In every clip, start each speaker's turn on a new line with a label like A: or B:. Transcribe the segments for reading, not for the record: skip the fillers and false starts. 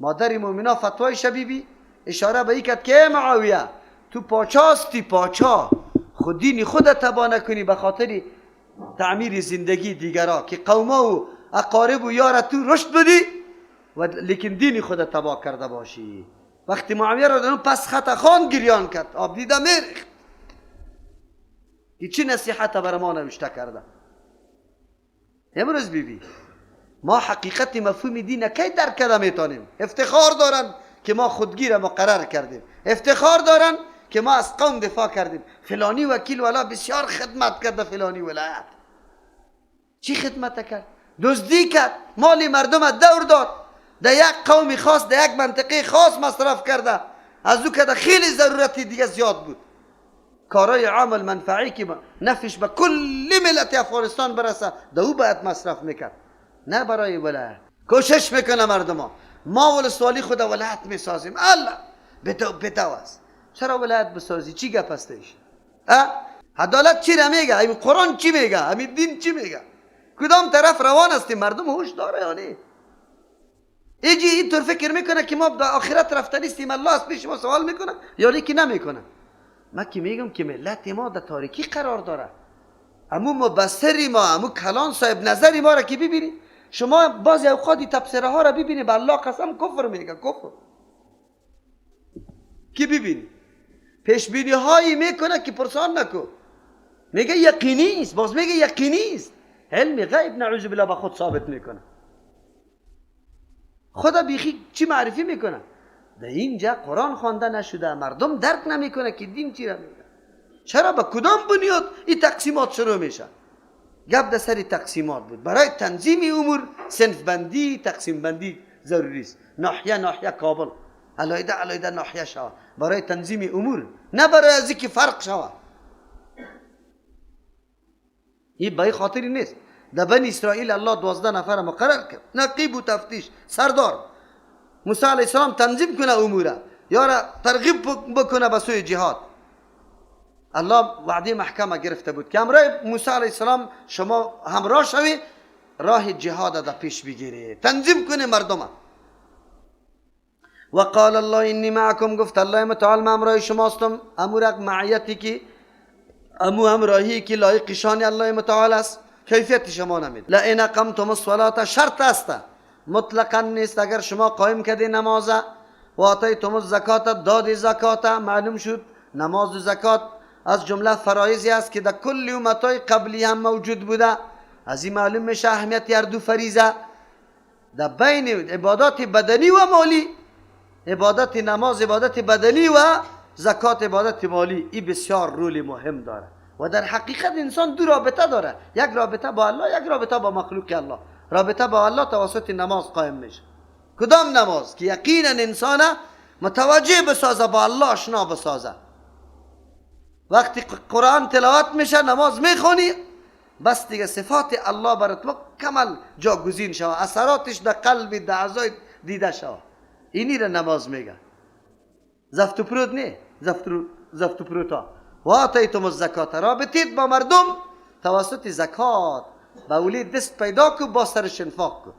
A: مادر مومنا فتوای شبیبی اشاره به این کرد که معاویه تو پاچاستی، پاچا خود دین خود تبا نکنی به خاطر تعمیر زندگی دیگرا که قوما و اقارب و یار تو رشد بدی و لیکن دین خود تبا کرده باشی. وقتی معاویه را دانو پس خط خان گریان کرد، آب دیده میریخت که چی نصیحت بر ما نوشته کرده. امروز بیبی ما حقیقت مفهوم دین کی درک کرده میتونیم؟ افتخار دارن که ما خودگیر مقرر کردیم، افتخار دارن که ما از قوم دفاع کردیم، فلانی وکیل ولا بسیار خدمت کرده، فلانی ولایت چی خدمت کرد؟ دزدی کرد، مال مردم دور داد، در یک قوم خاص در یک منطقه خاص مصرف کرده، از او که خیلی ضرورتی دیگه زیاد بود. کارای عام منفعی که نفش به کل ملت افغانستان برسه در او باید مصرف میکرد، نه برای ولایت. کوشش میکنه مردم ما ولسوالی خود ولایت میسازیم، الله بدو بدو است. چرا ولایت بسازی؟ چی گپ هستش؟ عدالت چی را میگه؟ همین قرآن چی میگه؟ همین دین چی میگه؟ کدام طرف روان هستیم؟ مردم هوش داره یا نه؟ ایجی اینطور فکر میکنه که ما در آخرت رفته نیستیم، الله از پیش ما سوال میکنه یا نه که نمیکنه. من که میگم که ملت ما در تاریکی قرار داره. امو مبصری ما، امو کلان صاحب نظری ما را که ببینی، شما بعضی اوقات تبصره ها را ببینی، به الله قسم کفر میگه، کفر که ببینی پیش بینی هایی میکنه که پرسان نکو، میگه یقینی است، باز میگه یقینی است. علم غیب نعوذ بالله به خود ثابت میکنه. خدا بیخی چی معرفی میکنه؟ در اینجا قرآن خوانده نشده، مردم درک نمیکنه که دین چی را میگه. چرا به کدام بنیاد این تقسیمات شروع میشه؟ گپ در سر تقسیمات بود. برای تنظیم امور صنف بندی، تقسیم بندی ضروری است. ناحیه ناحیه کابل، علیحده علیحده ناحیه شوه برای تنظیم امور، نه برای از اینکه فرق شوه. این به خاطری نیست. در بنی اسرائیل الله 12 نفر مقرر کرد، نقیب و تفتیش، سردار. موسی علیه السلام تنظیم کنه اموره، یا را ترغیب بکنه به سوی جهاد. الله وعده محکمه گرفته بود که همراه موسی علیه السلام شما همراه شوی، راه جهاد را پیش بگیری، تنظیم کنه مردم. و قال الله انی معکم، گفت الله متعال من همراه شماستم. امو رق معیتی که امو همراهی که لایق شان الله متعال است، کیفیت شما نمید. لئن اقمتم الصلاة، شرط است، مطلقا نیست. اگر شما قایم کردی نماز و آتیتم الزکات، دادی زکات، معلوم شد نماز و زکات از جمله فرایضی است که در کل امتای قبلی هم موجود بوده. از این معلوم میشه اهمیت هر دو فریضه در بین عبادات بدنی و مالی. عبادت نماز عبادت بدنی و زکات عبادت مالی، این بسیار رول مهم داره. و در حقیقت انسان دو رابطه داره، یک رابطه با الله، یک رابطه با مخلوق الله. رابطه با الله توسط نماز قایم میشه. کدام نماز که یقینا انسان متوجه بسازه، با الله آشنا بسازه. وقتی قرآن تلاوت میشه، نماز میخونی، بس دیگه صفات الله برات مکمل جاگزین شوه، اثراتش در قلب در اعضای دیده شوه. اینی را نماز میگه. زفت و پرود نه، زفت و پروتا. و آتیتم الزکات، رابطید با مردم توسط زکات. با ولی دست پیدا کو، با سرش انفاق کو،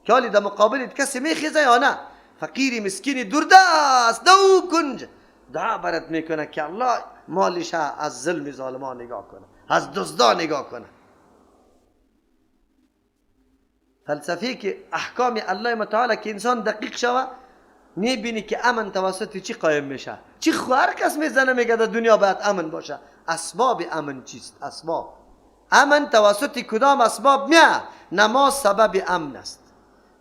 A: که حالی در مقابل کسی میخیزه یا نه. فقیری مسکینی دوردست دو کنج دعا برات میکنه که الله مالش از ظلم ظالمان نگاه کنه، از دزدا نگاه کنه. فلسفی که احکام الله متعال که انسان دقیق شوه، میبینی که امن توسط چی قایم میشه. چی هر کس میزنه میگه در دنیا باید امن باشه. اسباب امن چیست؟ اسباب امن توسط کدام اسباب میاد؟ نماز سبب امن است،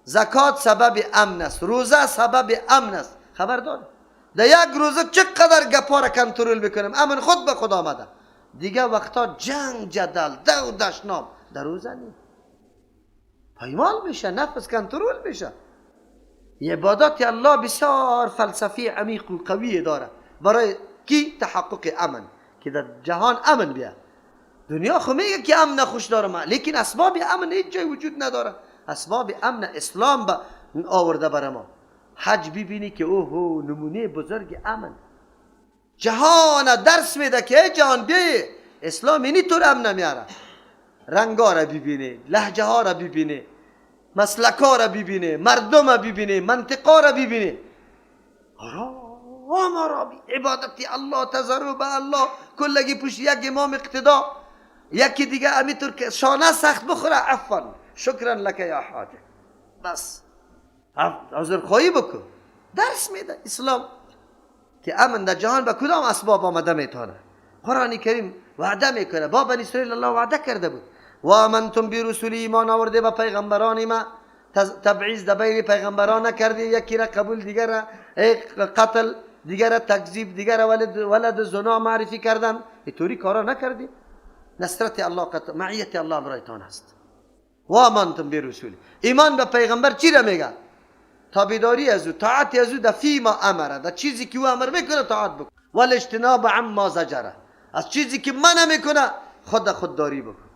A: زکات سبب امن است، روزه سبب امن است. خبردار در یک روزه چقدر گپا را کنترل میکنیم، امن خود به خود آمده. دیگه وقتا جنگ، جدل، دو دشنام در روزه نی، پایمال میشه، نفس کنترل میشه. عبادات الله بسیار فلسفی عمیق و قوی داره برای کی تحقق امن، که در جهان امن بیا. دنیا خو میگه که امن خوش دارم، لیکن اسباب امن هیچ جای وجود نداره. اسباب امن اسلام با آورده بر ما. حج ببینی که اوه نمونه بزرگ امن. جهان درس میده که جهان بیه اسلام اینی طور امن نمیاره. رنگا را ببینی، لهجه ها را ببینی، مسلکا را ببینه، مردم را ببینه، منطقه را ببینه، آرام آرامی عبادتی الله، تضرع به الله، کلگی پشت یک امام اقتدا، یکی دیگه امیطور که شانه سخت بخوره، عفوا شکرا لک یا حاجه، بس عذر خواهی بکن. درس میده اسلام که امن در جهان به کدام اسباب آمده میتونه. قرآن کریم وعده میکنه، با بنی اسرائیل الله وعده کرده بود، و آمنتم برسولی، ایمان آورده به پیغمبران ما، تبعیض در بین پیغمبران نکردی، یکی را قبول، دیگر را قتل، دیگر را تکذیب، دیگر را ولد زنا معرفی کردن، اینطوری کارا نکردی. نصرت الله قطع، معیت الله برایتان است. و آمنتم برسولی، ایمان به پیغمبر چی را میگه؟ تابعداری از او، طاعت از او در فیما امره، در چیزی که او امر میکنه طاعت بکن، والاجتناب عما زجره، از چیزی که منع میکنه خود خودداری بکن،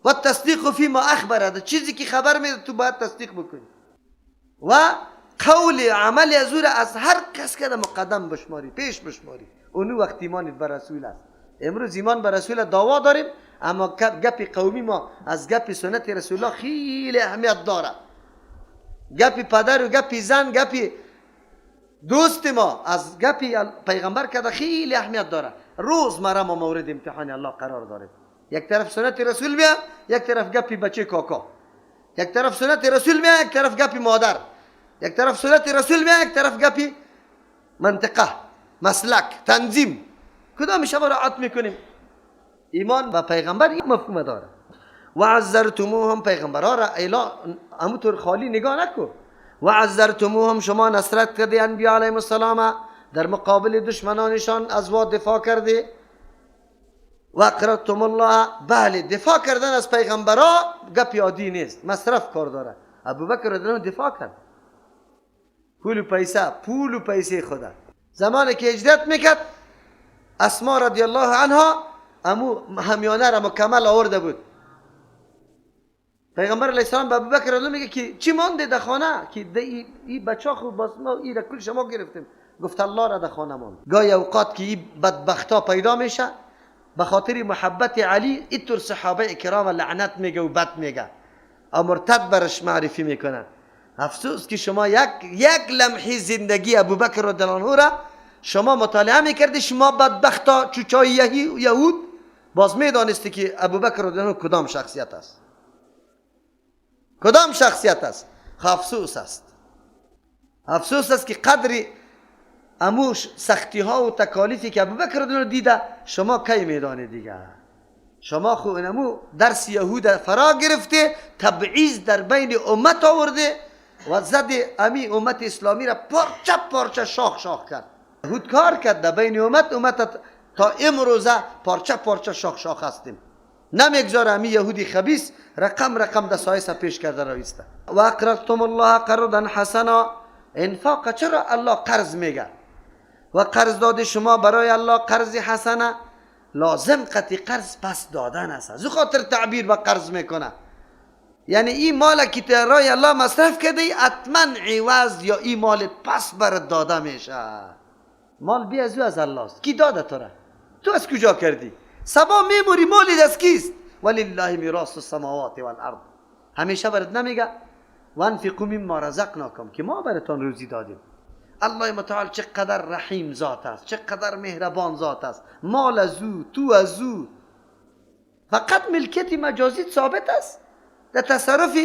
A: و تصدیق فیما اخبره، در چیزی که خبر میده تو باید تصدیق بکنی، و قول عمل از او را از هر کس که مقدم بشماری، پیش بشماری. اونو وقت ایمانت بر رسول است. امروز ایمان بر رسول دعوا داریم، اما گپ قومی ما از گپ سنت رسول الله خیلی اهمیت داره. گپ پدر و گپ زن، گپ دوست ما از گپ پیغمبر که خیلی اهمیت داره. روز مره ما مورد امتحان الله قرار داریم. یک طرف سنت رسول بیا، یک طرف گپ بچه کاکا، یک طرف سنت رسول بیا، یک طرف گپ مادر، یک طرف سنت رسول بیا، یک طرف گپ منطقه، مسلک، تنظیم. کدام شما رعایت میکنیم؟ ایمان و پیغمبر این مفهوم داره. و عزرتموهم، پیغمبرها را ایلا همونطور خالی نگاه نکن. و عزرتموهم، شما نصرت کردی انبیا علیهم السلام در مقابل دشمنانشان، از وا دفاع کردی. و اقرضتم الله، بله دفاع کردن از پیغمبرها گپ عادی نیست، مصرف کار داره. ابوبکر رضی الله دفاع کرد، پول و پیسه، پول و پیسه خدا. زمانی که هجرت میکرد اسما رضی الله عنها امو همیانه را مکمل آورده بود. پیغمبر علیه السلام به ابوبکر رضی الله میگه که چی مانده در خانه که ای بچه خود باز ما ای را کل شما گرفتیم. گفت الله را در خانه ماند. گاهی اوقات که این بدبختا پیدا میشه به خاطر محبت علی، اینطور صحابه کرام لعنت میگه و بد میگه، مرتد برش معرفی میکنه. افسوس که شما یک لمحی زندگی ابوبکر رضی الله عنه را شما مطالعه میکردی، شما بدبختا چوچای یهود باز میدانستی که ابوبکر رضی الله عنه کدام شخصیت است، کدام شخصیت است. افسوس است، افسوس است که قدر اموش سختی ها و تکالیفی که ابوبکر رضی الله دیده شما کی میدانید دیگه. شما خو امو درس یهود فرا گرفته، تبعیض در بین امت آورده و زد امی امت اسلامی را پارچه پارچه شاخ شاخ کرد. یهود کار کرد در بین امت، امت تا امروزه پارچه پارچه شاخ شاخ هستیم. نمیگذاره امی یهودی خبیث رقم رقم دسایس پیش کرده رویسته. و اقرضتم الله قرضا حسنا، انفاق چرا الله قرض میگه؟ و قرض داده شما برای الله قرض حسنه، لازم قطعی قرض پس دادن است. از خاطر تعبیر به قرض میکنه، یعنی این مال که رای الله مصرف کرده حتما عوض یا این مال پس برات داده میشه. مال بی از او از الله است. کی داده تو را؟ تو از کجا کردی؟ سبا میموری مالی از کیست؟ ولله میراث السماوات والارض. همیشه برات نمیگه وانفقوا مما رزقناکم که ما براتان روزی دادیم. الله متعال چقدر رحیم ذات است، چقدر مهربان ذات است. مال از او، تو از او، فقط ملکیت مجازی ثابت است، در تصرف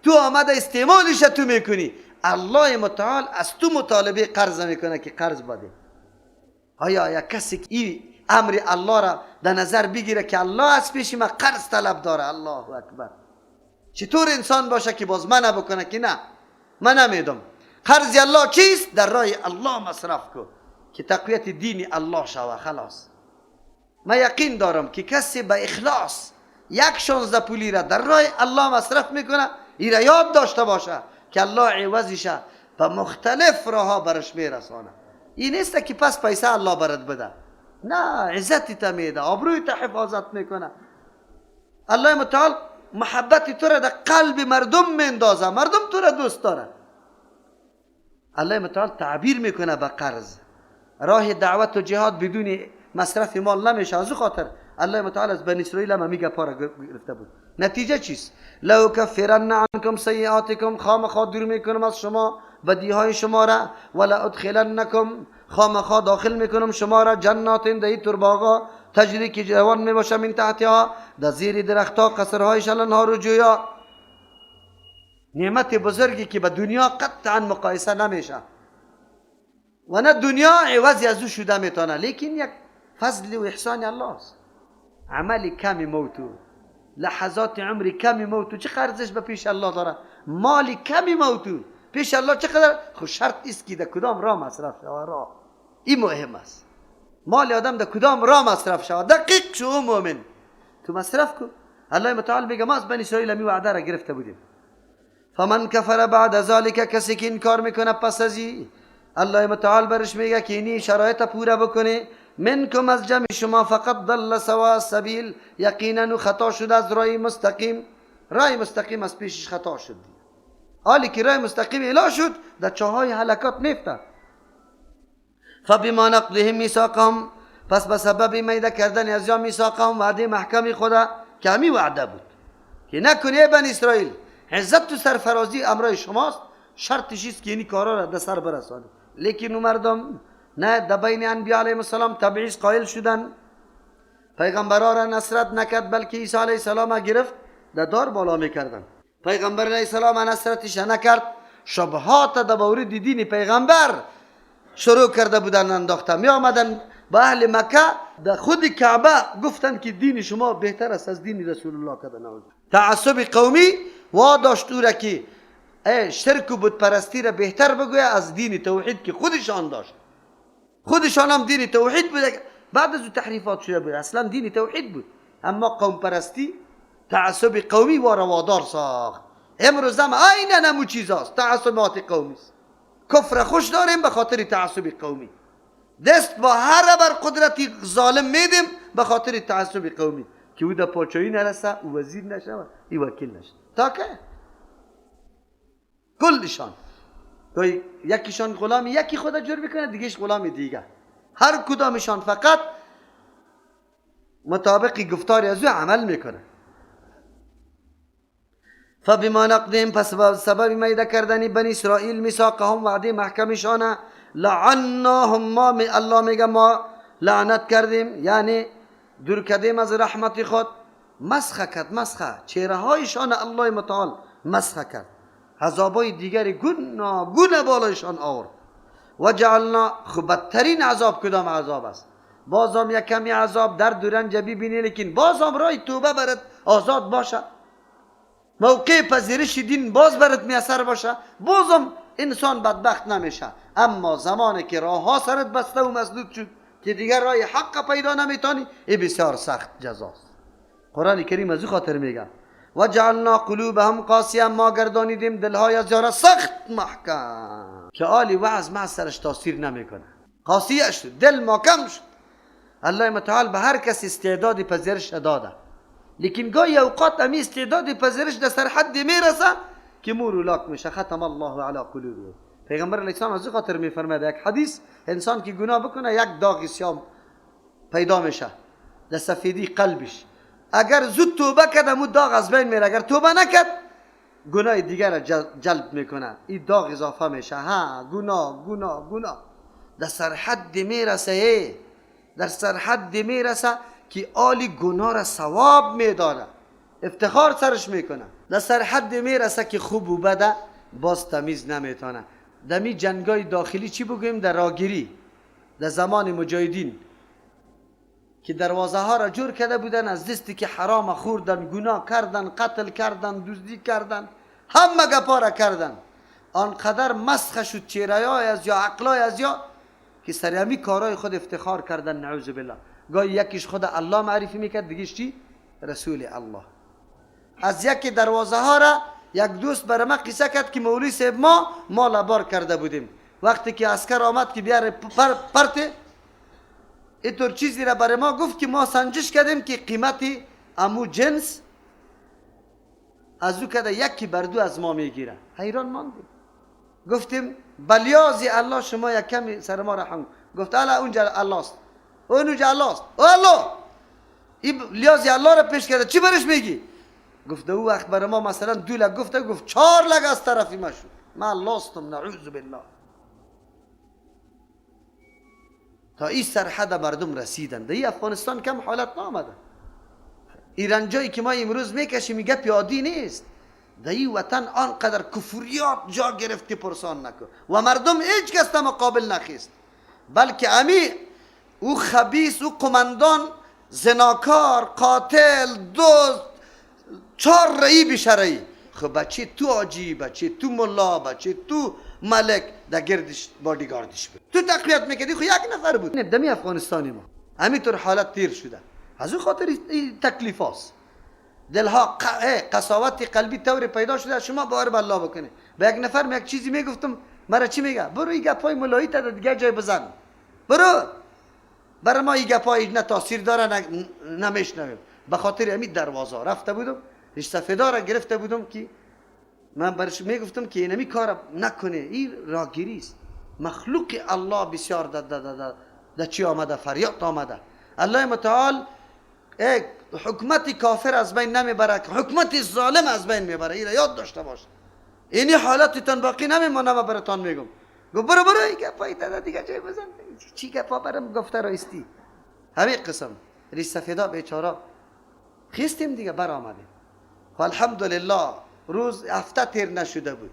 A: تو آمده استعمالش تو میکنی. الله متعال از تو مطالبه قرض میکنه که قرض بده. آیا یک کسی که این امر الله را در نظر بگیره که الله از پیش ما قرض طلب داره، الله اکبر، چطور انسان باشه که باز منع بکنه که نه من نمیدم. قرض الله چیست؟ در راه الله مصرف کو که تقویت دین الله شوه. خلاص من یقین دارم که کسی به اخلاص 1/16 پولی را در راه الله مصرف میکنه، این را یاد داشته باشه که الله عوضش به مختلف راه ها برش میرسانه. این نیست که پس پیسه الله برات بده، نه، عزت تا میده، آبروی تا حفاظت میکنه. الله متعال محبت تو را در قلب مردم میندازه، مردم تو را دوست داره. الله متعال تعبیر میکنه به قرض. راه دعوت و جهاد بدون مصرف مال نمیشه. از خاطر الله متعال از بنی اسرائیل هم میگه پارا گرفته بود. نتیجه چیست؟ لأکفرن عنکم سیئاتکم، خامخا دور میکنم از شما بدیهای شما را، ولأدخلنکم، خامخا داخل میکنم شما را، جنات دهی ترباغا، تجری که جوان میباشه، من تحتها، در زیر درختها قصرهایش، الانهار جویا. نعمت بزرگی که به دنیا قطعا مقایسه نمیشه و نه دنیا عوضی از او شده میتونه، لیکن یک فضل و احسان الله است. عمل کمی موتو، لحظات عمر کمی موتو چه ارزش به پیش الله داره؟ مال کمی موتو پیش الله چقدر؟ خب شرط است که در کدام راه مصرف شود. راه این مهم است. مال آدم در کدام راه مصرف شود، دقیق شو مؤمن تو مصرف کو. الله متعال میگه ما از بنی اسرائیل می وعده را گرفته بودیم. فمن کفر بعد ذلک، کسی که انکار میکنه پس از الله متعال برش میگه که اینی شرایط پوره بکنه، منکم از جمع شما، فقط ضل سواء السبیل، یقینا خطا شده از راه مستقیم. راه مستقیم از پیشش خطا شد. حالی که راه مستقیم اله شد در چاهای هلاکت میفته. فبما نقضهم میثاقهم، پس به سبب میده کردن از یا میثاقهم، وعده محکم خدا که همی وعده بود که نکنی بنی اسرائیل، عزت و سرفرازی امرای شماست، شرطش است که اینی کارا را در سر برسانی. لیکن مردم نه در بین انبیا علیهم السلام تبعیض قائل شدن، پیغمبرا را نصرت نکرد، بلکه عیسی علیه السلام گرفت در دار بالا میکردن. پیغمبر علیه السلام نصرتش نکرد، شبهات در مورد دین پیغمبر شروع کرده بودن انداخته می آمدن با اهل مکه در خود کعبه گفتن که دین شما بهتر است از دین رسول الله کده. تعصب قومی وا داشت او را که شرک و بت پرستی را بهتر بگویه از دین توحید که خودشان داشت. خودشان هم دین توحید بود، بعد از او تحریفات شده بود، اصلا دین توحید بود، اما قوم پرستی تعصب قومی و روادار ساخت. امروز هم عینا همو چیز است، تعصبات قومی است. کفر خوش داریم به خاطر تعصب قومی، دست با هر بر قدرتی ظالم میدیم به خاطر تعصب قومی که او در پاچایی نرسه، او وزیر نشه، ای وکیل نشه. تا که کلشان یکیشان غلام یکی خدا جور میکنه، دیگهش غلام دیگه. هر کدامشان فقط مطابق گفتار از او عمل میکنه. فبما نقضهم، پس سبب میده کردن بنی اسرائیل میثاقهم، وعده محکمشان، لعناهم، ما الله میگه ما لعنت کردیم، یعنی دور کردیم از رحمت خود. مسخ کرد، مسخ چهره هایشان الله متعال مسخ کرد، عذابای دیگر گونه بالایشان آورد. و جعلنا، خب بدترین عذاب کدام عذاب است؟ بازم یک کمی عذاب درد و رنج ببینی، لیکن بازم راه توبه برات آزاد باشه، موقع پذیرش دین باز برات میسر باشه، بازم انسان بدبخت نمیشه. اما زمانی که راه ها سرت بسته و مسدود شد که دیگر راه حق پیدا نمیتونی، ای بسیار سخت جزاست. قرآن کریم از او خاطر میگه و جعلنا قلوبهم قاسیه، ما گردانیدیم دلهای از یارا سخت محکم که آلی وعظ مع سرش تاثیر نمیکنه، قاسیه شد، دل محکم شد. الله متعال به هر کس استعداد پذیرش داده، لیکن گاهی اوقات امی استعداد پذیرش در سرحد میرسه که مور لاک میشه. ختم الله علی قلوبهم. پیغمبر علیه السلام از خاطر میفرماید یک حدیث، انسان که گناه بکنه یک داغ سیاه پیدا میشه در سفیدی قلبش، اگر زود توبه کرد امو داغ از بین میره، اگر توبه نکرد گناه دیگر را جلب میکنه، این داغ اضافه میشه. ها گناه گناه گناه در سرحد میرسه، در سرحد میرسه که آلی گناه را ثواب میدانه، افتخار سرش میکنه. در سرحد میرسه که خوب و بده باز تمیز نمیتونه. دمی جنگای داخلی چی بگوییم، در راگیری در زمان مجاهدین که دروازه ها را جور کرده بودن از دستی که حرام خوردن، گناه کردن، قتل کردن، دزدی کردن، همه گپا را کردن، آنقدر مسخ شد چهره های از یا عقلای از یا که سر کارای خود افتخار کردن، نعوذ بالله. گاهی یکیش خود الله معرفی میکرد، دیگهش چی؟ رسول الله. از یکی دروازه ها را یک دوست برای ما قصه کرد که مولوی صاحب ما مال بار کرده بودیم، وقتی که عسکر آمد که بیاره پرت اینطور چیزی را برای ما گفت که ما سنجش کردیم که قیمت امو جنس از او کده یکی بر دو از ما میگیره. حیران ماندیم، گفتیم بلیازی الله شما یک کمی سر ما رحم. گفت الله اونجا الله است، اونجا الله است، الله این لیازی الله را پیش کرده، چی برش میگی؟ گفت او وقت برای ما مثلا 2 لک گفته، گفت 4 لک از طرفی ما شد. من لاستم، نعوذ بالله. تا این سرحد مردم رسیدن. در افغانستان کم حالت نامده. ایران جایی که ما امروز میکشیم گپ عادی نیست. در این وطن آنقدر کفریات جا گرفت که پرسان نکن و مردم هیچ کس مقابل نخیست، بلکه امی او خبیث، او قمندان، زناکار، قاتل، دزد، 4 رئی بشرعی. خب بچه تو آجی، بچه تو ملا، بچه تو ملک در گردش بادیگاردش بود، تو تقویت میکردی. خب یک نفر بود. دمی افغانستانی ما همینطور حالت تیر شده. از او خاطر این تکلیف هاست. دلها قساوت قلبی طور پیدا شده. شما باور به الله بکنه. به یک نفر یک چیزی میگفتم، مرا چی میگه؟ برو این گپای ملایی تا دیگه جای بزن، برو. برای ما این گپای نه تاثیر داره نه نمیشنویم. به خاطر همین دروازه رفته بودم، ریش سفیدا را گرفته بودم که من برش میگفتم که اینمی کار نکنه، این راگیری است. مخلوق الله بسیار در چی آمده، فریاد آمده. الله متعال یک حکمت کافر از بین نمیبره، حکمت ظالم از بین میبره. این را یاد داشته باش. اینی حالتتان باقی نمیمانه. من براتان میگم. گفت برو برو این گپای داده دیگه جای بزن، چی گپا برم گفته رایستی. همین قسم ریش سفیدا بیچاره خیستیم دیگه، بر آمدیم. الحمدلله روز هفته تیر نشده بود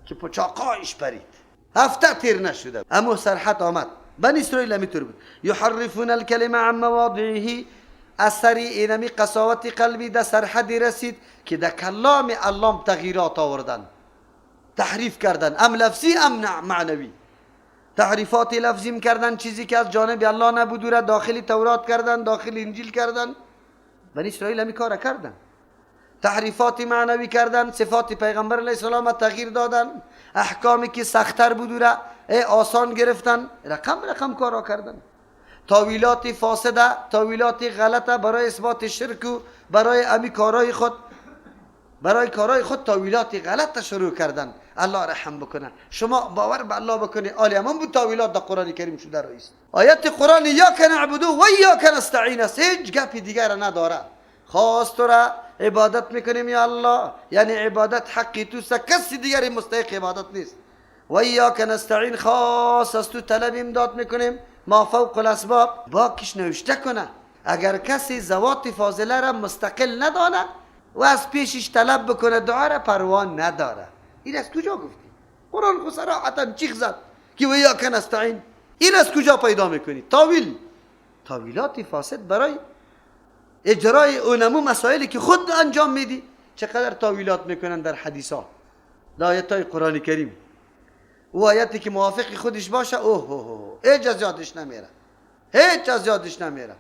A: که پچاقایش پرید. هفته تیر نشده بود اما سرحت آمد. بنی اسرائیل همینطور بود. یحرفون الکلمه عن مواضعه. اثری اینمی قساوت قلبی در سرحدی رسید که در کلام الله تغییرات آوردن، تحریف کردن، ام لفظی ام معنوی. تحریفات لفظی کردن، چیزی که از جانب الله نبود را داخل تورات کردن، داخل انجیل کردن. بنی اسرائیل همی کار کردن. تحریفات معنوی کردن، صفات پیغمبر علیه السلام تغییر دادن، احکامی که سخت‌تر بود را آسان گرفتن، رقم رقم کارا کردن. تاویلات فاسده، تاویلات غلطه برای اثبات شرک و برای امی کارای خود، برای کارای خود تاویلات غلط شروع کردن. الله رحم بکنه. شما باور به الله بکنی آلی همان بود تاویلات در قرآن کریم شده رئیس. آیت قرآن ایاک نعبدو و ایاک نستعین است، هیچ گپی دیگر نداره. خواست تو را عبادت میکنیم یا الله، یعنی عبادت حقی توست، کسی دیگری مستحق عبادت نیست. و ایاک نستعین، خاص از تو طلب امداد میکنیم. ما فوق الاسباب باکش نوشته کنه. اگر کسی ذوات فاضله را مستقل ندانه و از پیشش طلب بکنه دعا را، پروا نداره. این از کجا گفتی؟ قرآن خو صراحتا چیخ زد که و ایاک نستعین. این از کجا پیدا میکنی؟ تاویل، تاویلات فاسد برای اجرای اونمو مسائلی که خود انجام میدی. چقدر تاویلات میکنن در حدیث ها، در آیت های قرآن کریم. او آیتی که موافق خودش باشه، اوه اوه هیچ از یادش نمیره، هیچ از یادش نمیره.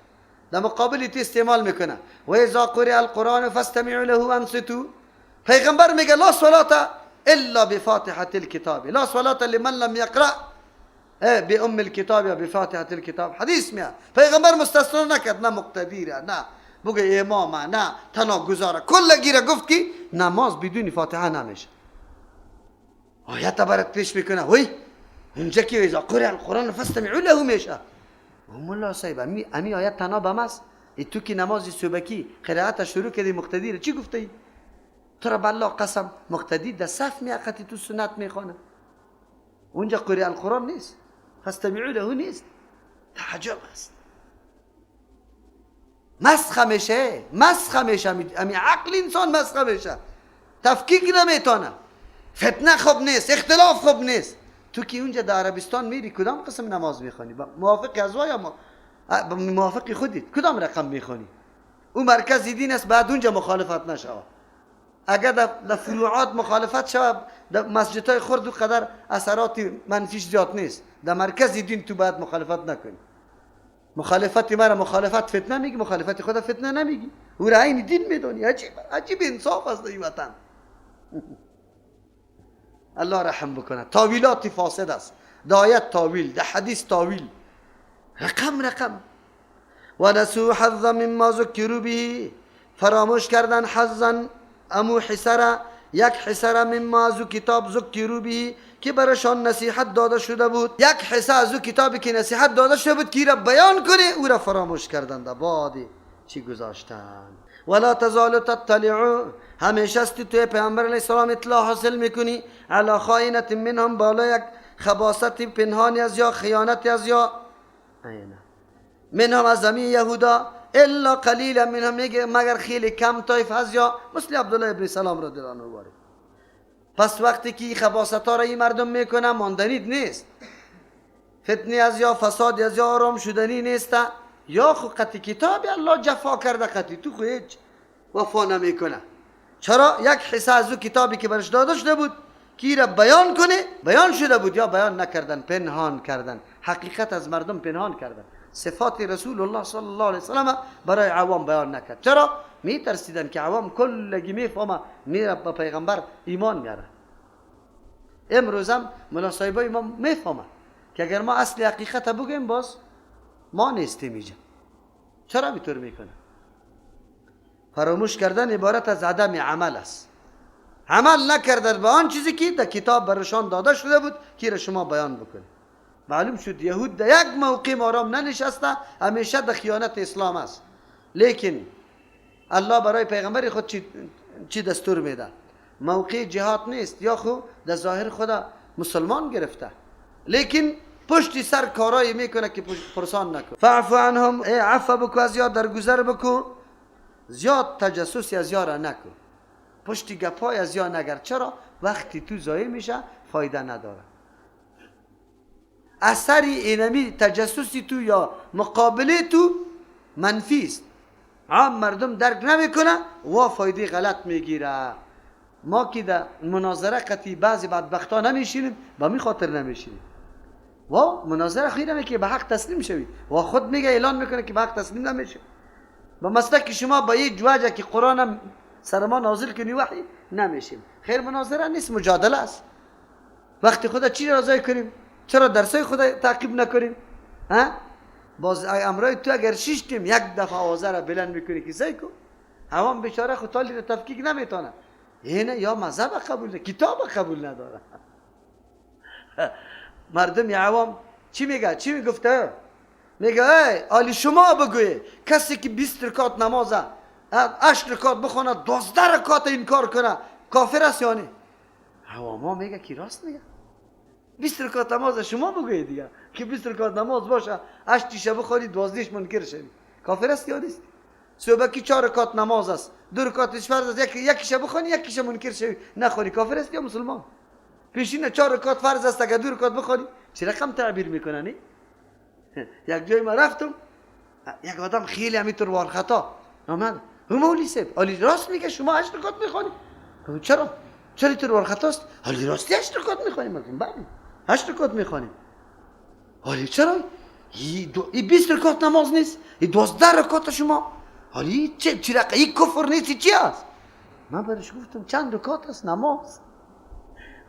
A: در مقابل تی استعمال میکنه. و اذا قرئ القرآن فاستمعوا له وانصتوا. پیغمبر میگه لا صلاة الا بفاتحة الكتاب، لا صلاة لمن لم يقرأ بأم الكتاب یا بفاتحة الكتاب. حدیث میاد. پیغمبر مستثنا نکرد، نه مقتدیره، نه بگه امامه، نه تنها گزاره، کل گیره گفت که نماز بدون فاتحه نمیشه. آیت برات پیش میکنه. وی اونجا که اذا قرئ القرآن فاستمعوا له میشه. ملا صاحب امی آیت تنها به ماست. ای تو که نماز صبحی قرائت شروع کردی مقتدی را چی گفتی؟ تو را بالله قسم مقتدی در صف میاقتی تو سنت میخوانه. اونجا قرئ القرآن نیست، فاستمعوا له نیست، تعجب است. مسخه میشه، مسخه میشه. امی عقل انسان مسخه میشه، تفکیک نمیتونه. فتنه خوب نیست، اختلاف خوب نیست. تو که اونجا در عربستان میری کدام قسم نماز میخوانی؟ موافق از یا موافق خودت کدام رقم میخوانی؟ او مرکز دین است، بعد اونجا مخالفت نشوه. اگر در فروعات مخالفت شوه، در مسجدهای خرد و قدر اثرات منفیش زیاد نیست. در مرکز دین تو باید مخالفت نکنی. مخالفت مرا مخالفت فتنه میگی، مخالفت خود فتنه نمیگی. او را عین دین میدونی. عجیب عجیب انصاف است این وطن. الله رحم بکنه. تاویلات فاسد است. در آیت تاویل، در حدیث تاویل، رقم رقم. و نسوا حظا مما ذکروا به. فراموش کردن حظا امو حسره، یک حسره مما از کتاب ذکروا به که برشان نصیحت داده شده بود. یک حصه از او کتابی که نصیحت داده شده بود که را بیان کنه، او را فراموش کردن. در باد چی گذاشتن. ولا تزال تطلع، همیشه استی توی پیامبر علیه السلام اطلاع حاصل میکنی، علی خائنة منهم، بالا یک خباثت پنهانی از یا خیانت از یا منهم از زمین یهودا، الا قلیلا منهم، مگر خیلی کم طایف از یا مثل عبدالله ابن سلام رضی الله عنه وارد. پس وقتی که خباثت ها را این مردم میکنه ماندنید نیست، فتنی از یا فساد از یا آرام شدنی نیست، یا خو قطی کتاب الله جفا کرده، قطی تو خو هیچ وفا نمیکنه. چرا؟ یک حصه از او کتابی که برش داده شده بود کی را بیان کنه بیان شده بود، یا بیان نکردن، پنهان کردن، حقیقت از مردم پنهان کردن، صفات رسول الله صلی الله علیه وسلم برای عوام بیان نکرد. چرا؟ میترسیدن که عوام کلگی میفهمه میره به پیغمبر ایمان میاره. امروز هم ملا صاحبای ما میفهمه که اگر ما اصل حقیقت بگیم باز ما نیستیم اینجا. چرا اینطور میکنه؟ فراموش کردن عبارت از عدم عمل است. عمل نکردن به آن چیزی که در کتاب برشان داده شده بود که را شما بیان بکنید. معلوم شد یهود در یک موقع آرام ننشسته، همیشه در خیانت اسلام است. لیکن الله برای پیغمبر خود چی دستور میده؟ موقع جهاد نیست، یا خو در ظاهر خدا مسلمان گرفته، لیکن پشتی سر کارایی میکنه که پرسان نکن. فاعف عنهم، ای عفو بکو از یاد، درگذر بکو، زیاد تجسس از یارا نکن، پشتی گپای از یا نگر. چرا؟ وقتی تو ضایع میشه فایده نداره. اثر اینمی تجسسی تو یا مقابله تو منفی است، عام مردم درک نمیکنه و فایده غلط میگیره. ما که در مناظره قطعی بعضی بدبختا نمیشینیم، با می خاطر نمیشینیم و مناظره خیلی که به حق تسلیم شوی و خود میگه اعلان میکنه که به حق تسلیم نمیشه. با مسلک شما با یه جواجه که قرآن هم سر ما نازل کنی وحی نمیشیم. خیر مناظره نیست، مجادله است. وقتی خدا چی را ضایع کنیم؟ چرا درسای خدا تعقیب نکنیم؟ ها؟ باز امرای تو اگر شیشتیم یک دفعه آوازه را بلند میکنی که سعی کن، عوام بیچاره خود تالی را تفکیک نمیتونه، اینه یا مذهب قبول نه، کتاب قبول نداره. مردم عوام چی میگه؟ چی میگفته؟ میگه ای آلی شما بگوی کسی که 20 رکعت نمازه 8 رکعت بخونه 12 رکعت انکار کنه کافر است یا نه؟ عواما میگه کی راست میگه. 20 رکعت نماز شما بگویید دیگه که 20 رکعت نماز باشه 8 تیشه بخوری 12 منکر شوی کافر است یا نیست؟ صبح کی 4 رکعت نماز است، 2 رکعتش فرض است، یکیشه بخوانی یکیشه منکر شوی نخوانی کافر است یا مسلمان؟ پیشین 4 رکعت فرض است اگر 2 رکعت بخوانی چه رقم تعبیر میکنن؟ یک جای ما رفتم یک آدم خیلی همینطور وار خطا آمد، مولی صاحب علی راست میگه شما 8 رکعت میخوانی. چرا؟ چرا اینطور وار خطاست؟ علی راستی 8 رکعت میخوانی؟ من بله 8 رکعت میخوانیم. حالی چرا؟ این 20 رکعت نماز نیست، این 12 رکعت شما. حالی چه رقم این کفر نیست چی است؟ من برش گفتم چند رکعت است نماز؟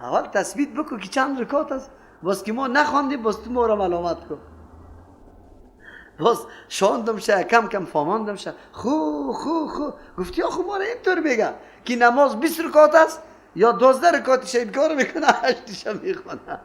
A: اول تثبیت بکن که چند رکعت است، باز که ما نخواندیم باز تو ما را ملامت کن. باز شاندم شه کم کم فهماندم شه، خو خو خو گفتی آخو ما را اینطور بگه که نماز 20 رکعت است یا 12 رکعتش انکار میکنه 8 میخوانه.